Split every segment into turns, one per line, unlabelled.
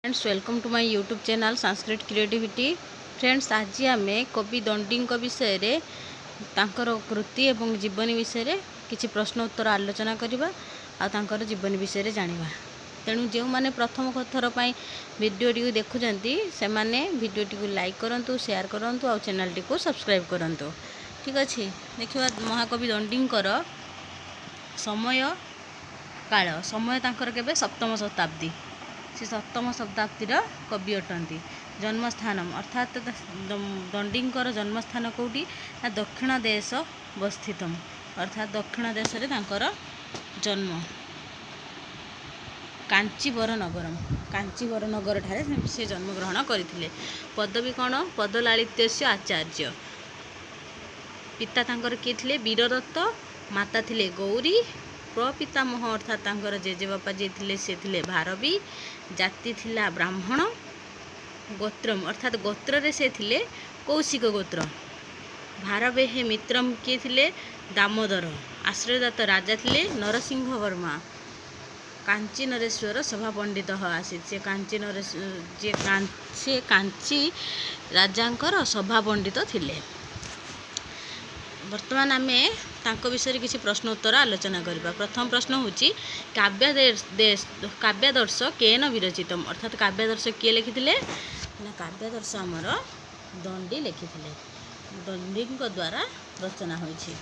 Friends, welcome to my YouTube channel Sanskrit Creativity. Friends, ଆଜି ଆମେ କବି ଦଣ୍ଡୀଙ୍କ ବିଷୟରେ, ତାଙ୍କର କୃତି ଏବଂ ଜୀବନୀ ବିଷୟରେ କିଛି ପ୍ରଶ୍ନ ଉତ୍ତର ଆଲୋଚନା କରିବା ଆଉ ତାଙ୍କର ଜୀବନୀ ବିଷୟରେ ଜାଣିବା। ତେଣୁ ଯେଉଁମାନେ ପ୍ରଥମ ଥର ପାଇଁ ଭିଡ଼ିଓଟିକୁ ଦେଖୁଛନ୍ତି, ସେମାନେ ଭିଡ଼ିଓଟିକୁ ଲାଇକ୍ କରନ୍ତୁ, ସେୟାର କରନ୍ତୁ ଆଉ ଚ୍ୟାନେଲଟିକୁ ସବସ୍କ୍ରାଇବ୍ କରନ୍ତୁ। ଠିକ୍ ଅଛି, ଦେଖିବା ମହାକବି ଦଣ୍ଡୀଙ୍କର ସମୟ କାଳ। ସମୟ ତାଙ୍କର କେବେ? ସପ୍ତମ ଶତାବ୍ଦୀ। ସେ ସପ୍ତମ ଶତାବ୍ଦୀର କବି ଅଟନ୍ତି। ଜନ୍ମସ୍ଥାନ, ଅର୍ଥାତ୍ ଦଣ୍ଡୀଙ୍କର ଜନ୍ମସ୍ଥାନ କେଉଁଠି ନା ଦକ୍ଷିଣ ଦେଶ ଅବସ୍ଥିତମ, ଅର୍ଥାତ୍ ଦକ୍ଷିଣ ଦେଶରେ ତାଙ୍କର ଜନ୍ମ। କାଞ୍ଚିବର ନଗରମ, କାଞ୍ଚିବର ନଗରଠାରେ ସେ ଜନ୍ମଗ୍ରହଣ କରିଥିଲେ। ପଦବୀ କ'ଣ? ପଦଲାଳିତ୍ୟସ୍ୟ ଆଚାର୍ଯ୍ୟ। ପିତା ତାଙ୍କର କିଏ ଥିଲେ? ବୀରଦତ୍ତ। ମାତା ଥିଲେ ଗୌରୀ। ପ୍ରପିତାମହ, ଅର୍ଥାତ୍ ତାଙ୍କର ଜେଜେବାପା ଯିଏ ଥିଲେ, ସେ ଥିଲେ ଭାରବୀ। ଜାତି ଥିଲା ବ୍ରାହ୍ମଣ। ଗୋତ୍ରମ, ଅର୍ଥାତ୍ ଗୋତ୍ରରେ ସେ ଥିଲେ କୌଶିକ ଗୋତ୍ର। ଭାରବେହେ ମିତ୍ରମ କିଏ ଥିଲେ? ଦାମୋଦର। ଆଶ୍ରୟଦାତା ରାଜା ଥିଲେ ନରସିଂହ ବର୍ମା। କାଞ୍ଚି ନରେଶ୍ୱର ସଭା ପଣ୍ଡିତ ଆସିତ। ସେ କାଞ୍ଚି ନରେଶ ଯିଏ, ସେ କାଞ୍ଚି ରାଜାଙ୍କର ସଭା ପଣ୍ଡିତ ଥିଲେ। ବର୍ତ୍ତମାନ ଆମେ ତାଙ୍କ ବିଷୟରେ କିଛି ପ୍ରଶ୍ନ ଉତ୍ତର ଆଲୋଚନା କରିବା। ପ୍ରଥମ ପ୍ରଶ୍ନ ହେଉଛି, କାବ୍ୟାଦର୍ଶ କେନ ବିରଚିତମ? ଅର୍ଥାତ୍ କାବ୍ୟାଦର୍ଶ କିଏ ଲେଖିଥିଲେ ନା କାବ୍ୟାଦର୍ଶ ଆମର ଦଣ୍ଡୀ ଲେଖିଥିଲେ। ଦଣ୍ଡୀଙ୍କ ଦ୍ୱାରା ରଚନା ହୋଇଛି।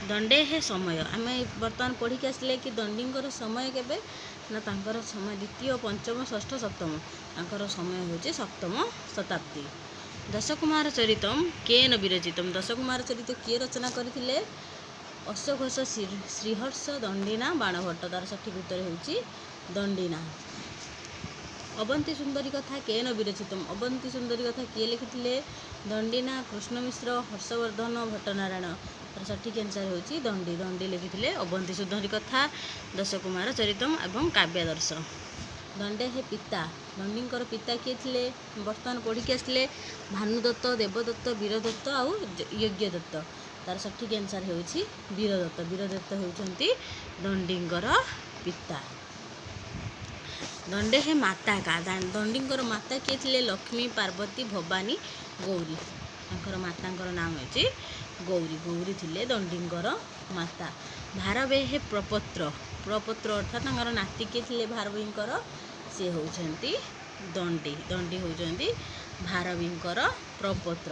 ଦଣ୍ଡେ ହେ ସମୟ, ଆମେ ବର୍ତ୍ତମାନ ପଢ଼ିକି ଆସିଲେ କି ଦଣ୍ଡୀଙ୍କର ସମୟ କେବେ ନା ତାଙ୍କର ସମୟ ଦ୍ୱିତୀୟ, ପଞ୍ଚମ, ଷଷ୍ଠ, ସପ୍ତମ। ତାଙ୍କର ସମୟ ହେଉଛି ସପ୍ତମ ଶତାବ୍ଦୀ। ଦଶକୁମାର ଚରିତମ କେନ ବିରଚିତମ? ଦଶକୁମାର ଚରିତ କିଏ ରଚନା କରିଥିଲେ? ଅଶ୍ୱଘୋଷ, ଶ୍ରୀହର୍ଷ, ଦଣ୍ଡିନା, ବାଣଭଟ୍ଟ। ତାର ସଠିକ ଉତ୍ତର ହେଉଛି ଦଣ୍ଡିନା। ଅବନ୍ତୀ ସୁନ୍ଦରୀ କଥା କେନ ବିରଚିତମ? ଅବନ୍ତୀ ସୁନ୍ଦରୀ କଥା କିଏ ଲେଖିଥିଲେ? ଦଣ୍ଡିନା, କୃଷ୍ଣ ମିଶ୍ର, ହର୍ଷବର୍ଦ୍ଧନ, ଭଟ୍ଟନାରାୟଣ। ତାର ସଠିକ ଆନ୍ସର ହେଉଛି ଦଣ୍ଡି। ଦଣ୍ଡି ଲେଖିଥିଲେ ଅବନ୍ତୀ ସୁନ୍ଦରୀ କଥା, ଦଶକୁମାର ଚରିତମ ଏବଂ କାବ୍ୟାଦର୍ଶ। ଦଣ୍ଡେ ହେ ପିତା, ଦଣ୍ଡୀଙ୍କର ପିତା କିଏ ଥିଲେ? ବର୍ତ୍ତମାନ ପଢ଼ିକି ଆସିଲେ, ଭାନୁଦତ୍ତ, ଦେବଦତ୍ତ, ବୀରଦତ୍ତ ଆଉ ୟଜ୍ଞଦତ୍ତ। ତାର ସଠିକ ଆନ୍ସର ହେଉଛି ବୀରଦତ୍ତ। ବୀରଦତ୍ତ ହେଉଛନ୍ତି ଦଣ୍ଡୀଙ୍କର ପିତା। ଦଣ୍ଡେ ହେ ମାତା କା, ଦଣ୍ଡୀଙ୍କର ମାତା କିଏ ଥିଲେ? ଲକ୍ଷ୍ମୀ, ପାର୍ବତୀ, ଭବାନୀ, ଗୌରୀ। ତାଙ୍କର ମାତାଙ୍କର ନାମ ହେଉଛି ଗୌରୀ। ଗୌରୀ ଥିଲେ ଦଣ୍ଡୀଙ୍କର ମାତା। ଭାରବେ ହେ ପ୍ରପତ୍ର, ପ୍ରପତ୍ର ଅର୍ଥାତ୍ ତାଙ୍କର ନାତି କିଏ ଥିଲେ ଭାରବୀଙ୍କର? ସିଏ ହେଉଛନ୍ତି ଦଣ୍ଡୀ। ଦଣ୍ଡୀ ହେଉଛନ୍ତି ଭାରବୀଙ୍କର ପ୍ରପତ୍ର।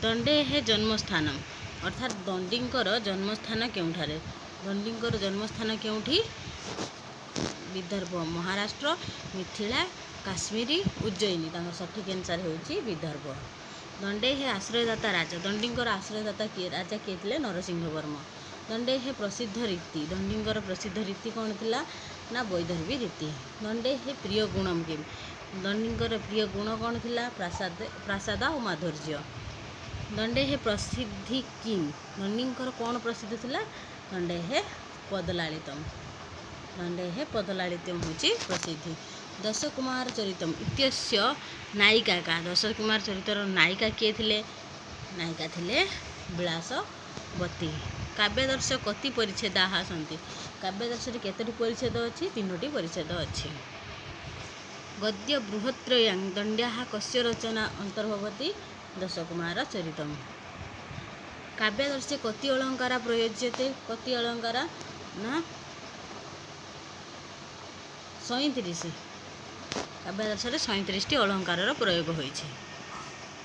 ଦଣ୍ଡେ ହେ ଜନ୍ମସ୍ଥାନ, ଅର୍ଥାତ୍ ଦଣ୍ଡୀଙ୍କର ଜନ୍ମସ୍ଥାନ କେଉଁଠାରେ? ଦଣ୍ଡୀଙ୍କର ଜନ୍ମସ୍ଥାନ କେଉଁଠି? ବିଦର୍ଭ, ମହାରାଷ୍ଟ୍ର, ମିଥିଳା, କାଶ୍ମୀର, ଉଜ୍ଜୟିନୀ। ତାଙ୍କର ସଠିକ୍ ଆନ୍ସର୍ ହେଉଛି ବିଦର୍ଭ। ଦଣ୍ଡେ ହେ ଆଶ୍ରୟଦାତା ରାଜା, ଦଣ୍ଡୀଙ୍କର ଆଶ୍ରୟଦାତା କିଏ, ରାଜା କିଏ ଥିଲେ? ନରସିଂହ ବର୍ମ। ଦଣ୍ଡେ ହେ ପ୍ରସିଦ୍ଧ ରୀତି, ଦଣ୍ଡୀଙ୍କର ପ୍ରସିଦ୍ଧ ରୀତି କ'ଣ ଥିଲା ନା ବୈଦର୍ଭୀ ରୀତି। ଦଣ୍ଡେ ହେ ପ୍ରିୟ ଗୁଣମ କିମ୍? ଦଣ୍ଡୀଙ୍କର ପ୍ରିୟ ଗୁଣ କ'ଣ ଥିଲା? ପ୍ରାସାଦ, ପ୍ରାସାଦ ଆଉ ମାଧୁର୍ଯ୍ୟ। ଦଣ୍ଡେ ହେ ପ୍ରସିଦ୍ଧି କିମ୍? ଦଣ୍ଡୀଙ୍କର କ'ଣ ପ୍ରସିଦ୍ଧ ଥିଲା? ଦଣ୍ଡେ ହେ ପଦଲାଳିତମ। ଦଣ୍ଡେ ହେ ପଦଲାଳିତ୍ୟମ ହେଉଛି ପ୍ରସିଦ୍ଧି। ଦଶକୁମାର ଚରିତମ ଇତ୍ୟସ୍ୟ ନାୟିକା କା? ଦଶକୁମାର ଚରିତର ନାୟିକା କିଏ ଥିଲେ? ନାୟିକା ଥିଲେ ବିଳାସବତୀ। କାବ୍ୟାଦର୍ଶ କତି ପରିଚ୍ଛେଦାଃ ସନ୍ତି? କାବ୍ୟାଦର୍ଶରେ କେତୋଟି ପରିଚ୍ଛେଦ ଅଛି? ତିନୋଟି ପରିଚ୍ଛେଦ ଅଛି। ଗଦ୍ୟ ବୃହତ୍ରୟାଂ ଦଣ୍ଡ୍ୟାः କସ୍ୟ ରଚନା ଅନ୍ତର୍ଭବତି? ଦଶକୁମାର ଚରିତମ। କାବ୍ୟାଦର୍ଶେ କତି ଅଳଙ୍କାରା ପ୍ରୟୁଜ୍ୟତେ? କତି ଅଳଙ୍କାର ନା 37। କାବ୍ୟାଦର୍ଶରେ 37ଟି ଅଳଙ୍କାରର ପ୍ରୟୋଗ ହୋଇଛି।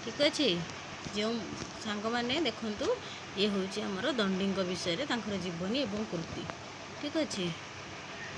ଠିକ୍ ଅଛି, ଯେଉଁ ସାଙ୍ଗମାନେ ଦେଖନ୍ତୁ, ଇଏ ହେଉଛି ଆମର ଦଣ୍ଡୀଙ୍କ ବିଷୟରେ ତାଙ୍କର ଜୀବନୀ ଏବଂ କୃତି। ଠିକ୍ ଅଛି।